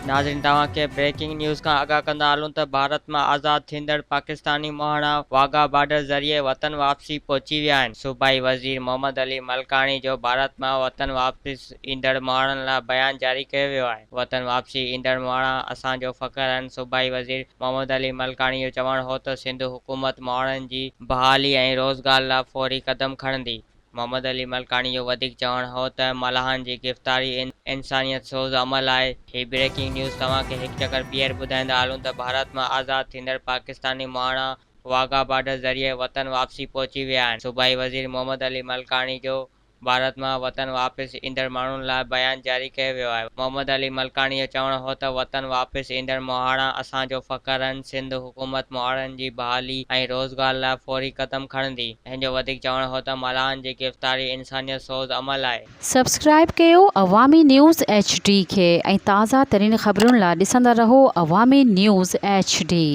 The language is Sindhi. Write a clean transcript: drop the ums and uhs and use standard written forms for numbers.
ناظرين توهان کي بريڪنگ نيوز کان آگاهه ڪندا هلون ته ڀارت مان آزاد ٿيندڙ پاڪستاني مهاڻا واگها بارڊر ذريعي وطن واپسي پهچي ويا آهن. صوبائي وزير محمد علي ملڪاڻي جو ڀارت مان وطن واپس ايندڙ مهاڻن لاء بيان جاري ڪيو ويو آهي. وطن واپسي ايندڙ مهاڻا اسان جو فخر آهن صوبائي وزير محمد علي ملڪاڻي جو چوڻ هو ته سنڌ حڪومت مهاڻن جي بحالي ۽ روزگار لاء فوري قدم کڻندي. محمد علي ملڪاڻي جو وڌيڪ چوڻ هو ته ملاحن جي گرفتاري انسانيت سوز عمل آهي. هي بريڪنگ نيوز توهان کي هڪ چڪر ٻيهر ٻڌائيندا هلون ته ڀارت مان آزاد ٿيندڙ پاڪستاني مهاڻا واگها بارڊر ذريعي وطن واپسي پهچي ويا آهن. صوبائي وزير محمد علي ملڪاڻي جو ڀارت مان وطن واپس ايندڙ ماڻهن لاء بيان جاري ڪيو ويو آهي. محمد علي ملڪاڻي جو چوڻ هو ته وطن واپس ايندڙ مهاڻا اسان جو فخر آهن، سنڌ حڪومت مهاڻن جي بحالي ۽ روزگار لاء فوري قدم کڻندي. هن جو وڌيڪ چوڻ هو ته ملاحن جي گرفتاري انسانيت سوز عمل آهي. سبسڪرائيب ڪيو عوامي نيوز ايڇ ڊي کي ۽ تازه ترين خبرن لا ڏسندا رهو عوامي نيوز ايڇ ڊي.